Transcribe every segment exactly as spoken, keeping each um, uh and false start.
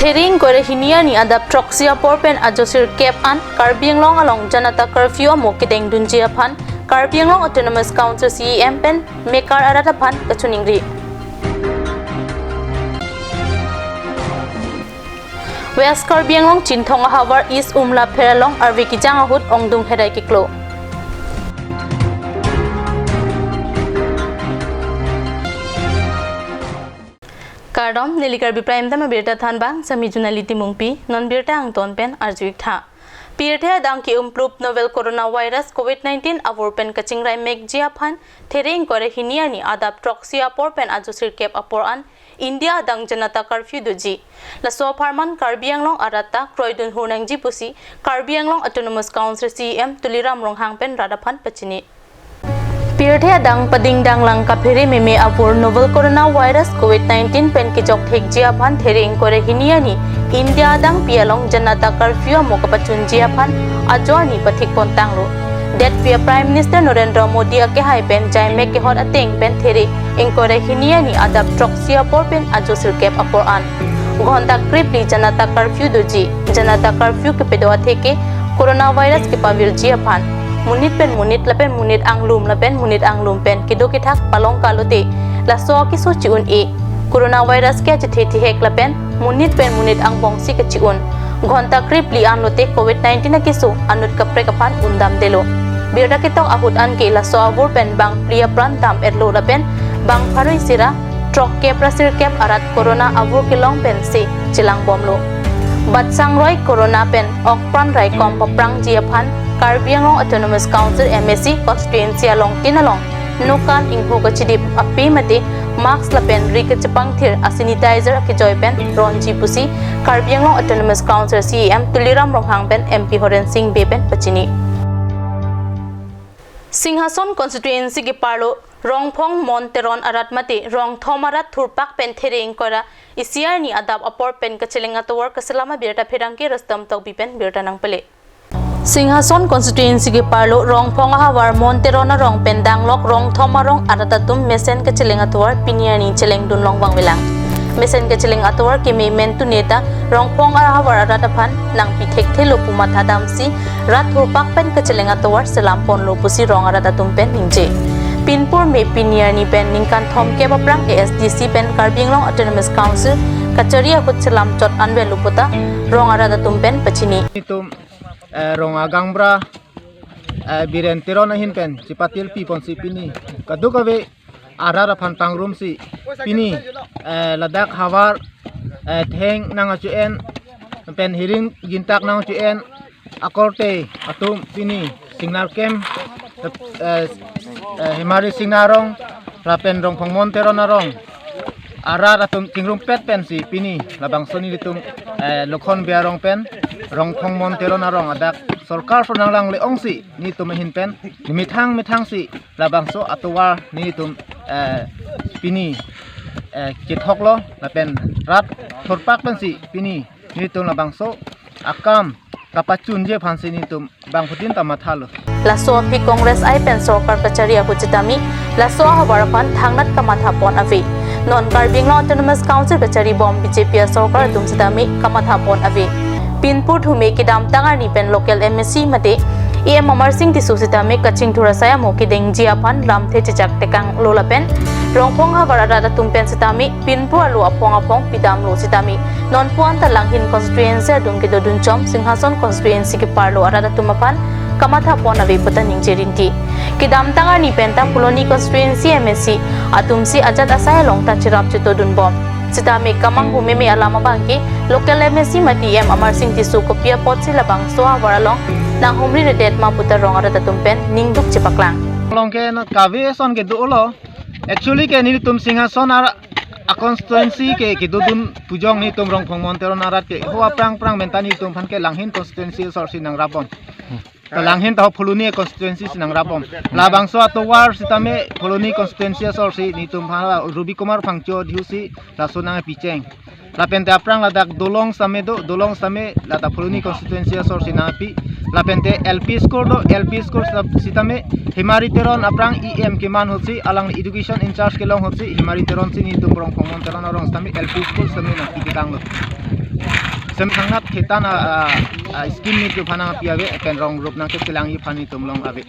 Thereng kore hini arni adap throksi apor pen ajo sirkep an Karbi Anglong along Janata Curfew amo kedengdunji aphan Karbi Anglong Autonomous Council C E M pen mekar arat aphan kachiningri. West Karbi Anglong Chinthong ahavar East Umlapher along arve kejang ahut ongdung herai keklo. Kardom, neli Karbi Prime Time abirta thanbang, sami Junali Timungpi, non birta angton pen arju-ik tha. Pirthe adang ke-umplup novel coronavirus covid nineteen avur pen kachingrai mekji aphan thereng kore hini arni adap throksi apor pen ajo sirkep apor an India adang Janata Curfew doji. Laso apharman Karbi Anglong arat ta kroidun hur nangji pusi Karbi Anglong Autonomous Council C E M Tuliram Ronghang pen rat aphan pachini. Pirthe adang pading danglang kaphere meme avur novel coronavirus covid nineteen pen kejok thekji aphan thereng kore hini arni India adang pi along Janata Curfew amo kapachunji aphan ajo arni pathik pon tanglo. Detpi a Prime Minister Narendra Modi akehai pen jaimek kehot ateng pen thereng kore hini arni adap throksi apor pen ajo sirkep apor an ghonta krepli Janata Curfew doji. Janata Curfew kepedo atheke coronavirus kepavirji aphan. Monit pen monit lapen monit anglum lapen monit anglum pen kedo kethak palong kalote laso akeso chi-un-e. Coronavirus ke achethe thihek lapen monit pen monit angbong si kachi-un. Ghonta krepli anlote covid nineteen akeso anut kaprek aphan undamdelo. Birta ketok ahut anke laso avur pen bangphli apran dam-etlo lapen bangpharo isi ra throkkep ra sirkep arat corona avur kelong pensi chelangbomlo. Batsangroi corona pen okpran raikom paprangji aphan Karbi Anglong Autonomous Council M A C constituency along tin along nokan ingho kachidip ape mate mask lapen ri kachepangthir a sanitizer akejoi pen ronji pusi Karbi Anglong Autonomous Council C E M Tuliram Ronghang pen M P Horen Sing Bey pen pachini. Singhason constituency keparlo Rongphong Mon Teron arat mate Rongthom arat thurpak pen thereng kore isi arni adap apor pen kacheleng atovar kaselam abirta pherangke Rustom Tokbi pen birta nangpele. Singhason constituency keparlo Rongphong ahavar Mon Teron arong pen danglok Rongthom arong arat atum mesen kacheleng atovar pini arni chelengdun long vangvelang. Mesen kacheleng atovar keme mentu neta Rongphong ahavar arat aphan nangpi thekthelo pu mathadamsi rat thurpak pen kacheleng atovar selam ponlo pusi rong arat atum pen ningje. Pinpur me pini arni pen ningkan thomkep aphrang A S D C pen Karbi Anglong Autonomous Council kachari ahut selam chot anvetlo puta rong arat atum pen pachini. Itum eh, Rong Agangbra, eh, Biren Teron ahin pen chepatil pi ponsi pini kadokave arat aphan pangrumsi pini, eh, ladak havar, eh, theng nang achu-en pen hiring gintak nang achu-en akorte atum pini Singnar kem, eh, eh, Hemari Singnar arong lapen Rongphong Mon Teron arong arat atum chingrumpet pensi pini labangso nelitum, eh, Lokhon Bey arong pen Rongphong Mon Teron arong adak sorkar so nanglangle-ongsi nelitum ahin pen methang methangsi labangso atovar nelitum, eh, pini, eh, chethoklo lapen rat thurpak pensi pini nelitum labangso akam kapachunji aphansi nelitum bangphutin ta mathalo. Laso aphi Congress I pen sorkar kachari ahut sitame laso ahavar aphan thangnat kamatha pon ave. Non Karbi Anglong Autonomous Council kachari bom B J P asorkar atum sitame kamatha pon ave. Pinpur thume kedamtang arni pen local M A C mate E M Amar Sing Tisso sitame kachingthur asai amo kedengji aphan lamthe chechak tekanglo lapen Rongphong havar arat atum pen sitame pinpur alo aphong aphong pidamlo sitame nonpu anta Langhin constituency adung kedodun chom Singhason constituency keparlo arat atum aphan kamatha pon ave puta ningje rinti. Kedamtang arni penta Phuloni constituency M A C atumsi ajat asai along ta cherap chetodun bom. Sitame kamanghu meme alam abangke local M A C mate E M Amar Sing Tisso kopi apotsi labangso ahavar along nanghumri redet ma puta rong arat atum pen ningduk chepaklang. Along ke na kave son ke dolo. Actually ke nelitum Singhason ar a constituency ke kedodun pujong nelitum Rongphong Mon Teron arat ke ho aphrang phrang menta nelitum aphan ke Langhin constituency asorsi nangrap bom. Ta Langhin ta ho Phuloni constituency si nangrap bom. Labangso atovar sitame Phuloni constituency asorsi nelitum aphan Rubi Kumar Phangcho dihusi laso nangpicheng. Lapente aphrang ladak dolong sitame do, dolong sitame lata Phuloni constituency asorsi nangpi. Lapente L P school do, L P school sita-, sitame Hemari Teron aphrang E M keman ahutsi, alang education in charge kelong ahutsi, Hemari Teron si nelitum Rongphong Mon Teron arong sitame L P school sitame nangpi ketanglo. Sem thangnat thetan a, a, a scheme nelitum aphan nangpi ave, pen rong rup nangkechelang aphan nelitum along ave.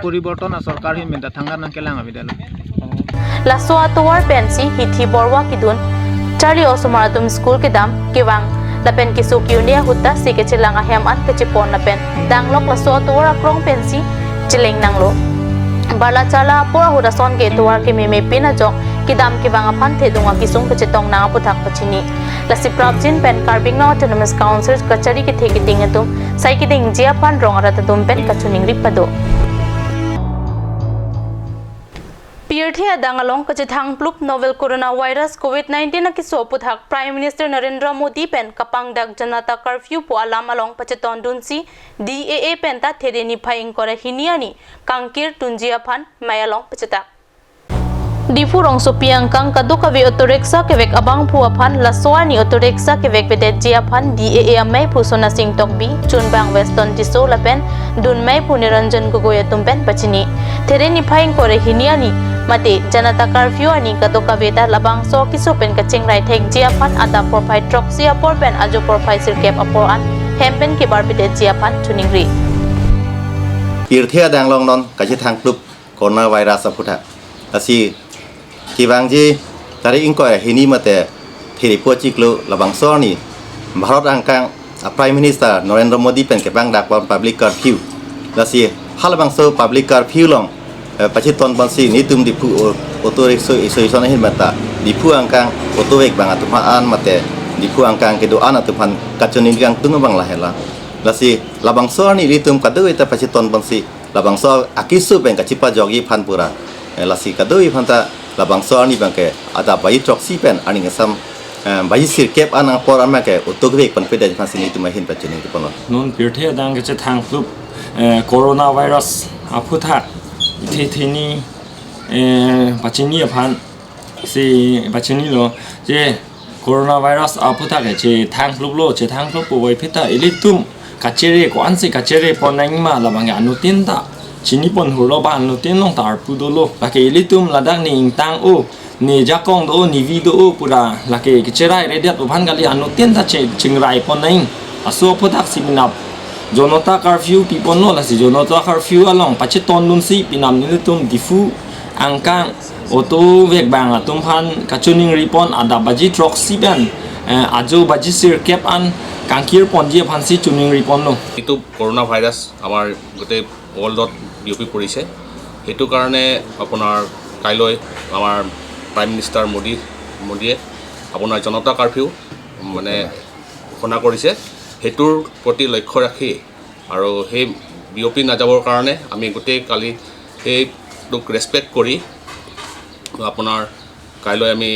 Poriborton asorkar ahin pen ta thangnat nangkelang ave detlo. Laso atovar pensi hithi borwa kidun, charli osomar atum school kedam, kevang lapen keso ke-un-e ahut ta si kachelang ahem an kachepon lapen danglok laso atovar akrong pensi cheleng nanglo. Barla charla apor ahut ason ke atovar kememe pin ajok kedam kevang aphan thedung akesung kachetong nang aphuthak pachini. Lasi prapjin pen Karbi Anglong Autonomous Council kachari kethe keding atum sai kedingji aphan rong arat atum pen kachiningri pado. Pirthe adang along kachethangplup novel coronavirus covid nineteen akeso aphuthak Prime Minister Narendra Modi pen kapangdak Janata Curfew pu alam along pachetondunsi D A A pen ta Thereni phai ingkoi ra hini arni kangkir tunji aphan mei along pachetak. Diphu rongsopi angkang kadokave auto rickshaw kevek abangphu aphan laso arni auto rickshaw kevekvedetji aphan D A A ameiphu Sona Sing Tokbi, chunbang Weston Tisso lapen dunmeiphu Niranjan Gogoi atum pen pachini. Thereni phai ingkoi ra hini arni mate Janata Curfew arni kadokave ta labangso akeso pen kachingrai thekji aphan adap porphai throksi apor pen ajo porphai sirkep apor an hem pen kebarpedetji aphan chiningri. Pirthe adang along non kachethangplup coronavirus aphuthak. Lasi kevangji tarik ingkoi ra hini mate Thereni phai ingkoi ra chiklo labangso arni Bharat angkang a Prime Minister Narendra Modi pen kepangdakpon public curfew. Lasi halabangso public curfew along, eh, pachetonponsi nelitum Diphu o-, auto rickshaw association ahin pen ta Diphu angkang auto vek abang atum aphan mate Diphu angkang kedo-an atum aphan kachiningri kangtung abang lahelo. Lasi labangso arni nelitum kadokave ta pachetonponsi labangso akeso pen kachepajokji aphan pura. Eh, lasi kadokave aphan ta labangso arni abangke adap baji throksi pen arni kangsam, eh, baji sirkep an apor an abangke auto kevek ponpedet aphansi nelitum ahin pachiningri ponlo. Non pirthe adang kachethangplup, eh, coronavirus aphuthak ithe Thereni, eh, pachini aphan si pachinilo je coronavirus aphuthak ke chethangpluplo, chethangplup puvoiphit ta ilitum kachere ko-ansi kacherepon nangma labangke anuttin ta chinipon hurlo ba anuttin along ta arpu dolo. Lake ilitum ladak ne ingtang-o, ne jakong do-o, ne vi do-o pura lake kacherairedet aphan kali, anuttin ta che-, chingraipon nang. Laso aphuthaksi penap Janata Curfew piponlo, lasi Janata Curfew along pachetondunsi penap nelitum Diphu angkang auto vek abang atum aphan kachiningripon adap baji throksi pen, eh, ajo baji sirkep an kangkirponji aphansi chiningriponlo. এইটো corona virus আমাৰ গোটেই ৱৰ্ল্ডত বিয়পি পৰিছে। সেইটো কাৰণে আপোনাৰ কাইলৈ আমাৰ প্ৰাইম মিনিষ্টাৰ মোদী, মোদীয়ে আপোনাৰ জনতা কাৰফিউ মানে ঘোষণা কৰিছে। সেইটোৰ প্ৰতি লক্ষ্য ৰাখি আৰু সেই বিয়পি নাযাবৰ কাৰণে আমি গোটেই কালি সেইটোক ৰেচপেক্ট কৰি আপোনাৰ কাইলৈ আমি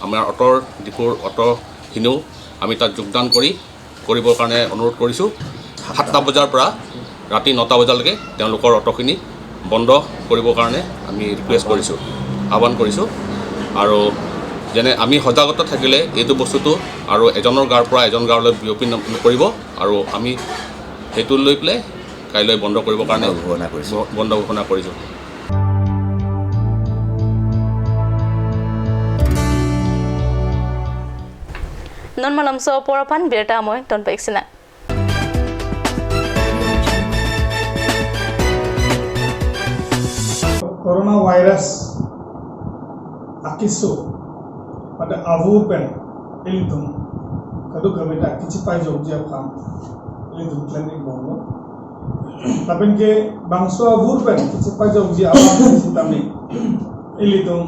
আমাৰ অট'ৰ, ডিফুৰ অট'খিনিও আমি তাত যোগদান কৰি, কৰিবৰ কাৰণে অনুৰোধ কৰিছোঁ। সাতটা বজাৰ পৰা ৰাতি নটা বজালৈকে তেওঁলোকৰ অট'খিনি বন্ধ কৰিবৰ কাৰণে আমি ৰিকুৱেষ্ট কৰিছোঁ, আহ্বান কৰিছোঁ। আৰু যেনে আমি সজাগতা থাকিলে এইটো বস্তুটো আৰু এজনৰ গাৰ পৰা এজন গালৈ বিয়পি ন-, নপৰিব। আৰু আমি সেইটো লৈ পেলাই কাইলৈ বন্ধ কৰিবৰ কাৰণে বন্ধ ঘোষণা কৰিছোঁ। ব-, বন্ধ ঘোষণা কৰিছোঁ। Non malomso apor aphan birta amoi tonpa-ik sinang. Corona virus akeso pada avur pen ilitum kadokave ta kachepajokji aphan ilitum klem-ik bomlo. Lapen ke bangso avur pen kachepajokji aphan sitame ilitum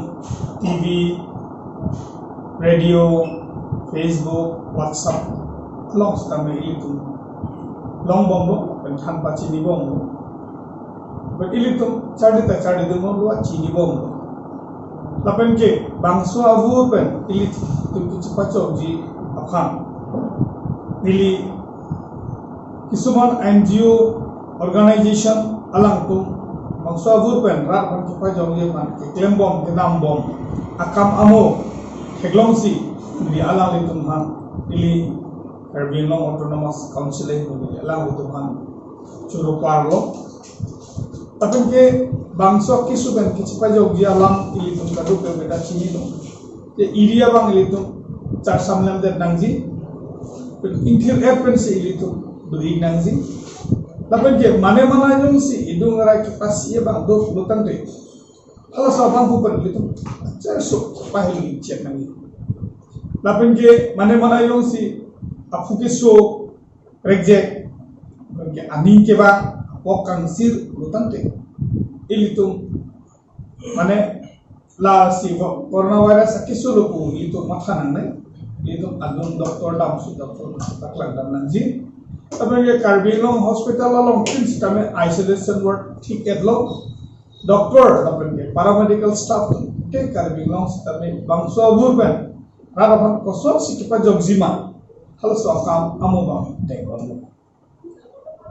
T V, radio, Facebook, WhatsApp along sitame ilitum long bomlo, pen than pachini bomlo. But ilitum charli ta charlidun bomlo, chini bomlo. Lapen ke bangso avur pen ilitum kachepajokji aphan neli kisuman N G O organization alangtum bangso avur pen rat aphan kachepajokji aphan keklem bom, kedam bom akam amo theklongsi neli alanglitum aphan, neli Karbi Anglong Autonomous Council neli alanglitum aphan choro parlo. Lapen ke bangso akeso pen kachepajokji alam ilitum kadokave ta chinilo. Te area abang ilitum char samlemdet nangji. Ingthir-et pensi ilitum do-ik nangji. Lapen ke mane mana jongsi idung arai kepasi abang do pulotangte, halaso abangphu pen ilitum chersuk pahil chek nangji. Lapen ke mane mana jongsi aphu keso prekjek, lapen ke aning kevang, apok kangsir pulotangte, ilitum mane lasi coronavirus akeso lo pu ilitum matha nangne, ilitum adung doctor damsi doctor paklang dam nangji. Lapen ke Karbi Anglong hospital along tin sitame isolation ward thik-et lo, doctor lapen ke paramedical staff atum ke Karbi Anglong sitame bangso abur pen rat aphan kosonsi kepajokji ma, halaso akam amo abang dengkon lo.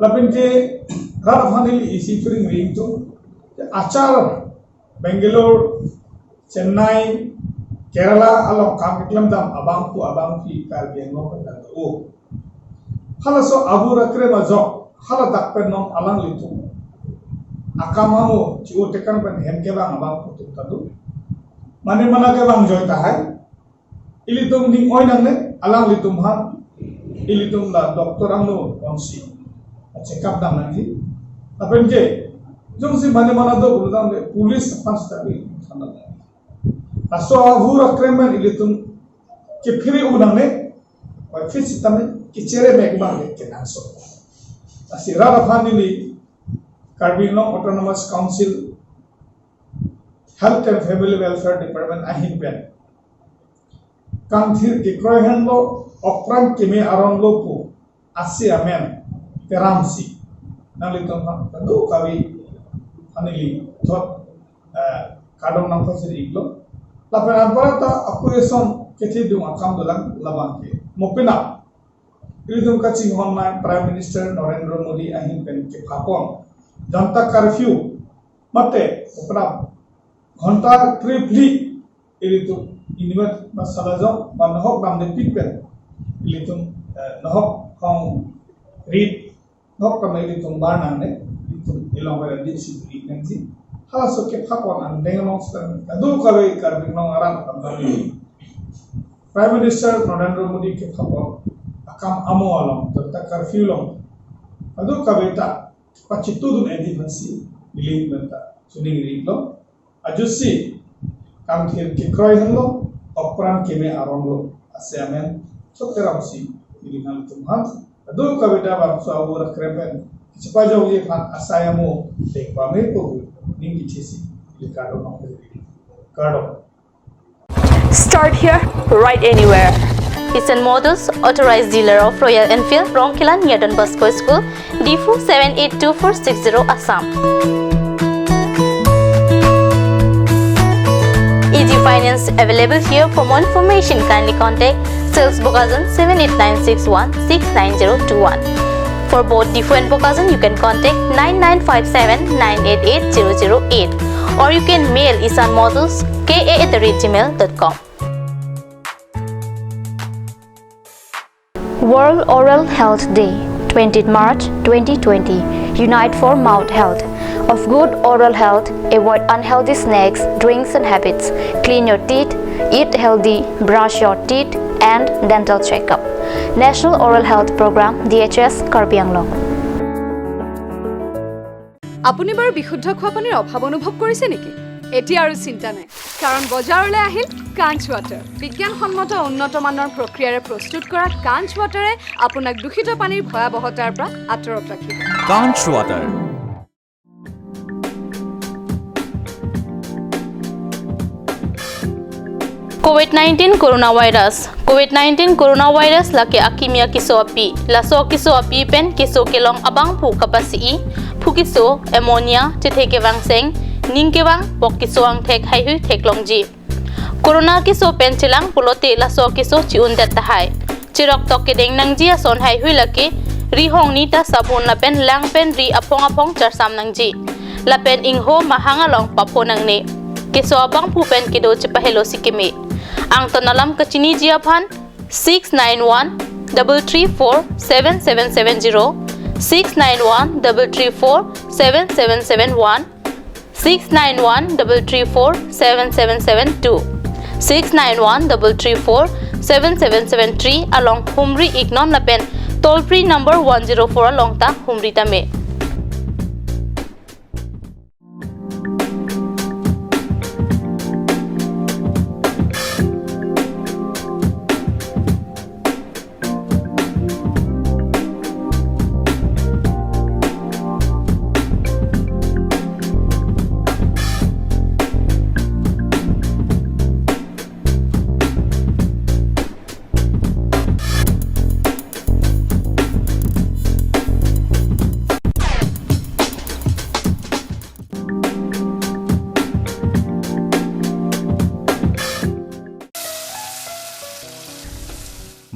Lapen ke rat aphan ili isi piring ring tu achar Bangalore, Chennai, Kerala along kam keklem dam abangphu abangphi Karbi Anglong pen do. Halaso abur akrem ajok hala dak pen non alanglitum akam amo chi-o tekang pen hem kevang abangphu atum ta do. Mane mana kevang joi tahai. Ilitum ning oi nangne, alanglitum aphan ilitum la doctor angno konsi check up dam nangji. Lapen ke jongsi mane mana do pulotangte police aphan sitame than nangji. Laso abur akrem pen ilitum kephere-o nangne, koikphi sitame kechere mek abang ke kenangsot. Lasi rat aphan ili Karbi Anglong Autonomous Council Health and Family Welfare Department ahin pen kangthir kekroi henlo, okpran keme aron lo pu ase amen teramsi nanglitum aphan kadokave aphan ili thot, eh, kardom nangpachini-iklo. Lapen anparta ako eson kethedung akam dolang labang ke mo penap ilitum kachinghon nai Prime Minister Narendra Modi ahin pen kephapon Janata Curfew mate mo penap ghonta krephli ilitum inimet masala jong ba nohok damde pik pen ilitum, eh, nohok hong rit nohok tame ilitum bar nangne, ilitum ilong ber di si beri nangji. Halaso kephapon angdeng along sitame kadokave Karbi Anglong arat aphan kami Prime Minister Narendra Modi kephapon akam amo along Janata Curfew along kadokave ta pachitudun-et aphansi neli menta choningri-iklo. Ajoksi kangthir kekroi henlo, okpran keme aron lo ase amen thot teramsi neli nanglitum aphan kadokave ta bangso abur akrem pen kachepajokji aphan asai amo dengpame pu ning kechesi neli kardom nangpachini-iklo. Kardom. Start here, ride anywhere. Isan Motors, authorized dealer of Royal Enfield, Rongkhelan near Don Bosco School, Diphu seven eight two four six zero, Assam. Easy finance available here. For more information, kindly contact sales Bokajan seven eight nine six one six nine zero two one. For both Diphu and Bokajan, you can contact nine nine five seven nine eight eight zero zero eight, or you can mail Isan Motors K A at the rate gmail dot com. World Oral Health Day, twentieth March twenty twenty. Unite for mouth health. Of good oral health, avoid unhealthy snacks, drinks and habits. Clean your teeth, eat healthy, brush your teeth, and dental checkup. National Oral Health Program, D H S, Karbi Anglong. আপুনি বাৰু বিশুদ্ধ খোৱা পানীৰ অভাৱ অনুভৱ কৰিছে নেকি? এতিয়া আৰু চিন্তা নাই, কাৰণ বজাৰলৈ আহিল কাঞ্চ ৱাটাৰ। বিজ্ঞানসন্মত উন্নত মানৰ প্ৰক্ৰিয়াৰে প্ৰস্তুত কৰা কাঞ্চ ৱাটাৰে আপোনাক দূষিত পানীৰ ভয়াৱহতাৰ পৰা আঁতৰত ৰাখিব। Kanch Water. Covid nineteen coronavirus. Covid nineteen coronavirus lake akimi akeso api. Laso keso api pen keso kelong abangphu kapasi-i, phu keso, pneumonia, chethe kevangseng, ning kevang, pok keso angthek haihui theklongji. Corona keso pen chelang pulote laso keso chi-un det tahai. Cherok tok kedeng nangji ason haihui lake, ri hongni ta sabun lapen lang pen ri aphong aphong charsam nangji. Lapen ingho mahang along papho nangne. Keso abangphu pen kedo chepahelo si keme. Angton alam kachiniji aphan six nine one double three four seven seven seven zero, six nine one double three four seven seven seven one, six nine one double three four seven seven seven two, six nine one double three four seven seven seven three along humri iknon lapen toll free number one zero four along ta humri tame.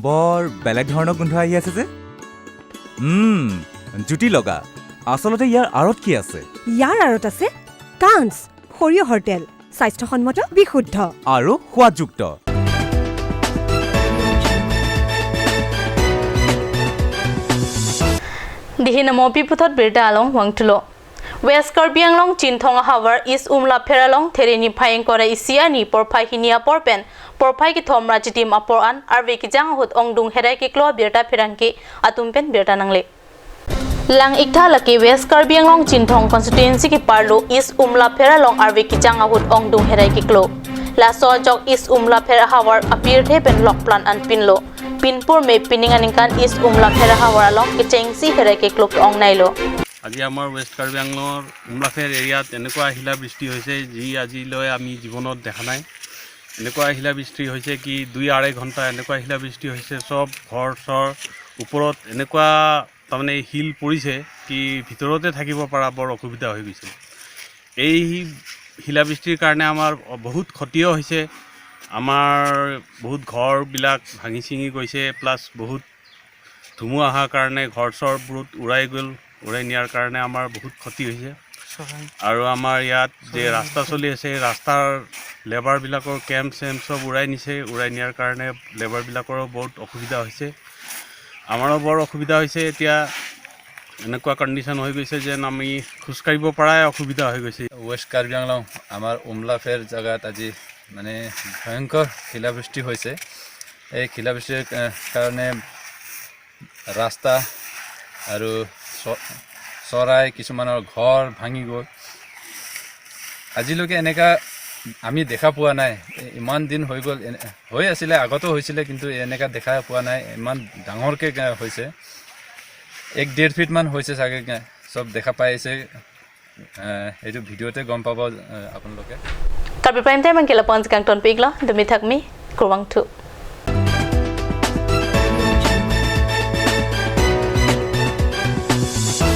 বৰ বেলেগ ধৰণৰ গোন্ধ আহি আছে যে। উম, জুতি লগা। আচলতে ইয়াৰ আঁৰত কি আছে? ইয়াৰ আঁৰত আছে কাঞ্চ সৰিয়হৰ তেল, স্বাস্থ্যসন্মত, বিশুদ্ধ। আৰু সোৱাদযুক্ত। Dihin amo pi puthot birta along vangthulo. West Karbi Anglong Chinthong ahavar East Umlapher along There niphai ingkoi ra isi arni porphai hini apor pen porphai kethom ra chitim apor an arve kejang ahut ongdung herai keklo abirta pherangke atum pen birta nangle. Lang-iktha lake West Karbi Anglong Chinthong constituency keparlo East Umlapher along arve kejang ahut ongdung herai keklo. Laso ajok East Umlapher ahavar apirthe pen lokplan an pinlo. Pinpur me pining aningkan East Umlapher ahavar along kechengsi herai keklo ke-ong nailo. আজি আমাৰ ৱেষ্ট কাৰ্বি আংলঙৰ উমলাফেৰ এৰিয়াত এনেকুৱা শিলাবৃষ্টি হৈছে, যি আজিলৈ আমি জীৱনত দেখা নাই। এনেকুৱা শিলাবৃষ্টি হৈছে কি, দুই আঢ়ৈ ঘণ্টা এনেকুৱা শিলাবৃষ্টি হৈছে, চব ঘৰ চৰ ওপৰত এনেকুৱা তাৰমানে শিল পৰিছে কি, ভিতৰতে থাকিব পৰা বৰ অসুবিধা হৈ গৈছে। এই শিলাবৃষ্টিৰ কাৰণে আমাৰ বহুত ক্ষতিও হৈছে। আমাৰ বহুত ঘৰবিলাক ভাঙি ছিঙি গৈছে, প্লাছ বহুত ধুমুহা অহাৰ কাৰণে ঘৰ চৰবোৰত উৰাই গ'ল। উৰাই নিয়াৰ কাৰণে আমাৰ বহুত ক্ষতি হৈছে। আৰু আমাৰ ইয়াত যে ৰাস্তা চলি আছে, ৰাস্তাৰ লেবাৰবিলাকৰ কেম্প চেম্প চব উৰাই নিছে। উৰাই নিয়াৰ কাৰণে লেবাৰবিলাকৰো বহুত অসুবিধা হৈছে। আমাৰো বৰ অসুবিধা হৈছে। এতিয়া এনেকুৱা কণ্ডিশ্যন হৈ গৈছে যেন আমি খোজকাঢ়িব পৰাই অসুবিধা হৈ গৈছে। ৱেষ্ট কাৰ্বি আংলং আমাৰ উমলাফেৰ জেগাত আজি মানে ভয়ংকৰ শিলাবৃষ্টি হৈছে। এই শিলাবৃষ্টিৰ, এ, কাৰণে ৰাস্তা আৰু চ-, চৰাই, কিছুমানৰ ঘৰ ভাঙি গ'ল। আজিলৈকে এনেকা আমি দেখা পোৱা নাই। এ-, ইমান দিন হৈ গ'ল, এনে-, হৈ আছিলে, আগতো হৈছিলে, কিন্তু এনেকা দেখা পোৱা নাই। ইমান ডাঙৰকে, এ, হৈছে, এক ডেৰ ফিটমান হৈছে চাগে, এ, চব দেখা পাই আছে। এ, এইটো ভিডিঅ'তে গম পাব, এ, আপোনালোকে। Karbi Prime Time angkela pon kangton pik lo, dumi thak mi, kurvangthu.